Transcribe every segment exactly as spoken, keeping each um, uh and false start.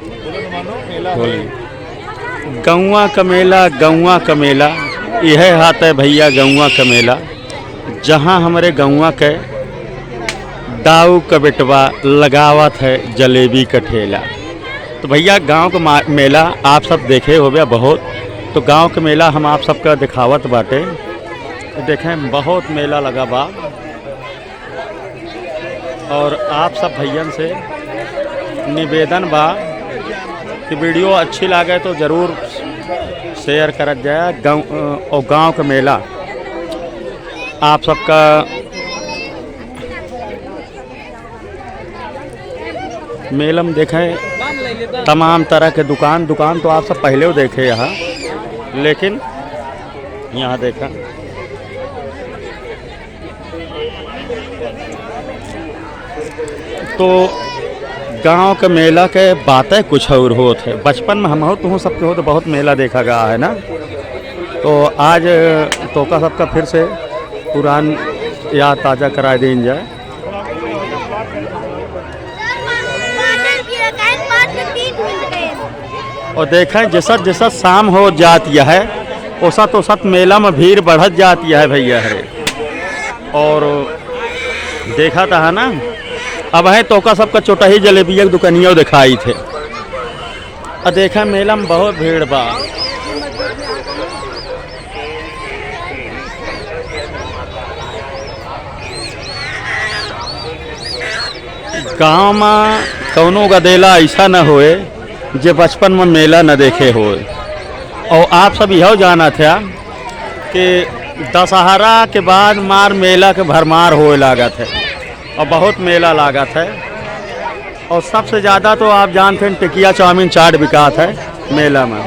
बोली। गौवा क मेला, गौवा क मेला, इहै हात है भइया गौवा क मेला, जहाँ हमरे गौवा के दाऊ क बेटवा लगावत है जलेबी क ठेला। तो भइया गाँव क मा-, मेला आप सब देखे होबे बहुत, तो गाँव क मेला हम आप सबका देखावत बाटे। देखें बहुत मेला लगा बा। और आप सब भइयन से निवेदन बा कि video अच्छी लागे तो जरूर share करत जाए। गाँव, अ, और गाँव क मेला आप सबका मेला में देखें तमाम तरह के दुकान, दुकान तो आप सब पहले देखे यहाँ, लेकिन यहाँ देखें तो गाँव के मेला के बातें कुछ और होत है। बचपन में हम हो, तुम सबके हो तो बहुत मेला देखा गया है ना, तो आज तोका सबका फिर से पुरान याद ताज़ा कराए दीन जाए। और देखें, जैसा जैसा शाम हो जाती है, ओसत ओसत मेला में भीड़ बढ़त जाती है भइया हरे। और देखा था ना, अब है तोका सबका चोटही जलेबिया के दुकनिया दिखाई थे। आ देखा, मेला में बहुत भीड़ बा। गाँव में कौनो गदेला ऐसा न होए जे बचपन में मेला न देखे होए। और आप सब यह जाना था कि दशहरा के बाद मार मेला के भरमार होए लागत है और बहुत मेला लागत है। और सबसे ज़्यादा तो आप जानते हैं टिकिया, चाउमीन, चाट बिकात है मेला में।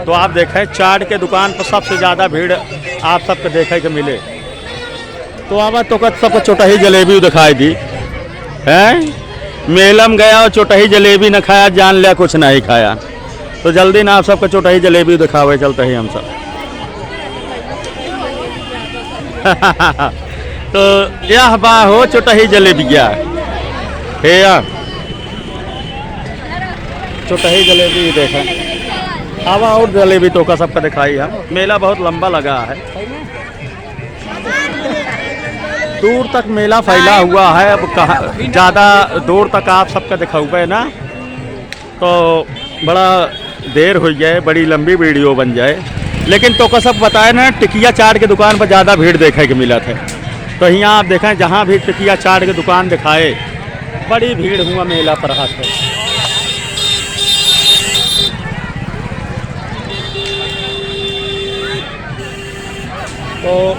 तो आप देखें, चाट के दुकान पर सबसे ज़्यादा भीड़ आप सबके देखे के मिले। तो अब तोका सबको चोटही जलेबी दिखाई दी, हैं? मेला में गया और चोटही जलेबी न खाया, जान लिया कुछ नहीं खाया। तो जल्दी ना आप सबको चोटही जलेबी दिखावे चलते ही हम सब। तो यह बा हो चोटही जलेबिया। हे या, चोटही जलेबी देखा। अब और जलेबी तोका सबका दिखाई हम। मेला बहुत लंबा लगा है, दूर तक मेला फैला हुआ है। अब कहाँ ज़्यादा दूर तक आप सबका दिखाऊबे ना, तो बड़ा देर हो जाए, बड़ी लंबी video बन जाए। लेकिन तोका सब बताए ना, टिकिया चाट के दुकान पर ज़्यादा भीड़ देखे के मिलत है। तो यहाँ आप देखें, जहाँ भी टिकिया चाट के दुकान दिखाए, बड़ी भीड़ हुआ मेला पर हाथ है। तो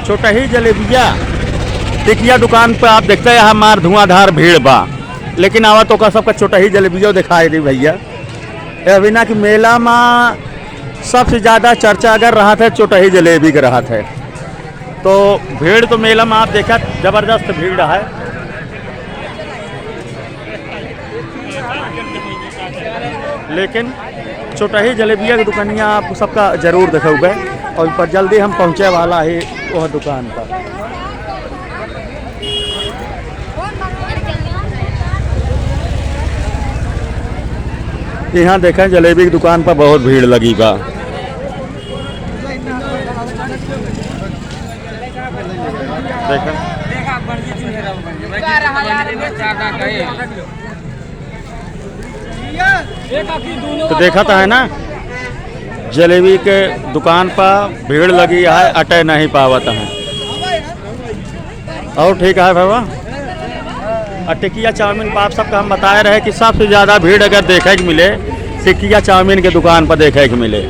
चोटही जलेबिया टिकिया दुकान पे आप देखते हैं, हमार धुआंधार भीड़ बा, लेकिन आवा तोका सबका चोटही जलेबिया दिखाई दी भइया। ए अभी ना कि मेला में सबसे ज़्यादा चर्चा अगर रहत है, चोटही जलेबी के रहत है, तो भीड़ तो मेला में आप देखा, जबरदस्त भीड़ है। लेकिन चोटही जलेबिया के दुकनिया आप सबका जरूर देखउबे, और पर जल्दी हम पहुँचे वाला ही वह दुकान पर। यहाँ देखें, जलेबी की दुकान पर बहुत भीड़ लगी बा। देखें। तो देखा था है ना, जलेबी के दुकान पर भीड़ लगी है, अटे नहीं पावत है। और ठीक है बाबा, और टिकिया चाउमीन पर आप सबका हम बताए रहे कि सबसे ज़्यादा भीड़ अगर देखे के मिले, टिकिया चाउमीन के दुकान पर देखे के मिले।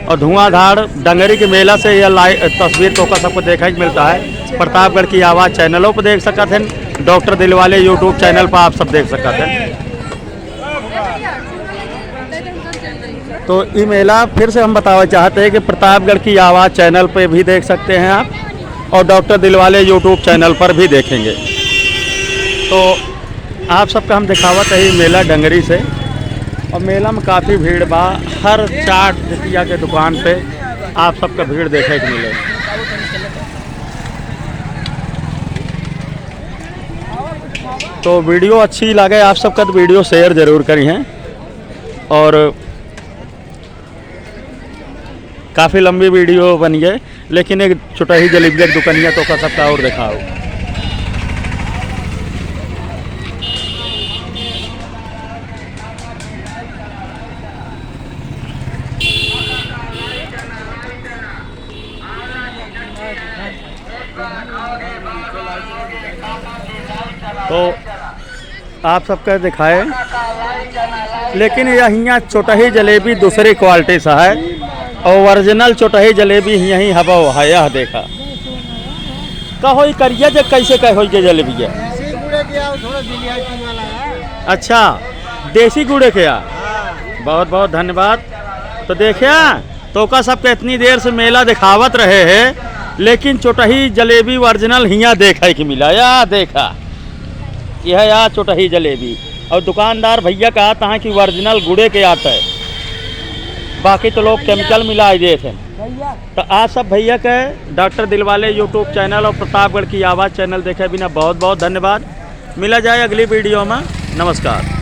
और धुआंधार डंगरी के मेला से यह लाइव तस्वीर तोका सबको देखे के मिलता है। प्रतापगढ़ की आवाज़ चैनलों पर देख सकत हैं, डॉक्टर दिलवाले YouTube चैनल पर आप सब देख सकत हैं। तो ई मेला फिर से हम बतावे चाहते हैं कि प्रतापगढ़ की आवाज़ चैनल पे भी देख सकते हैं आप, और डॉक्टर दिलवाले YouTube चैनल पर भी देखेंगे। तो आप सबका हम दिखावत है मेला डंगरी से, और मेला में काफ़ी भीड़ बा। हर चाट टिकिया के दुकान पे आप सबका भीड़ देखे के मिले। तो video अच्छी लागे आप सबका तो video share जरूर करिहें। और काफ़ी लंबी video बन गई, लेकिन एक छोटा ही जलेबिया की दुकानिया तो का सबका और दिखाओ। तो आप सबका दिखाए, लेकिन यह हियाँ चोटही जलेबी दूसरी quality सा है और original चोटही जलेबी यहीं हवा है। यह देखा, का होई करिया जे कैसे का होई के जलेबिया? देसी गुड़े के आओ, थोड़ा दिलियाई वाला है। अच्छा, देसी गुड़े के आ। हाँ। बहुत बहुत धन्यवाद। तो देखिया, तोका सबके इतनी देर से मेला दिखावत रहे हैं, लेकिन चोटही जलेबी original हियाँ देखे के मिला। या देखा, यह या चोटही जलेबी। और दुकानदार भैया कहत हैं कि original गुड़े के आटा है, बाकी तो लोग chemical मिला ही देत हैं। तो आप सब भैया के डॉक्टर दिलवाले YouTube channel और प्रतापगढ़ की आवाज़ channel देखे बिना बहुत बहुत धन्यवाद। मिला जाए अगली video में। नमस्कार।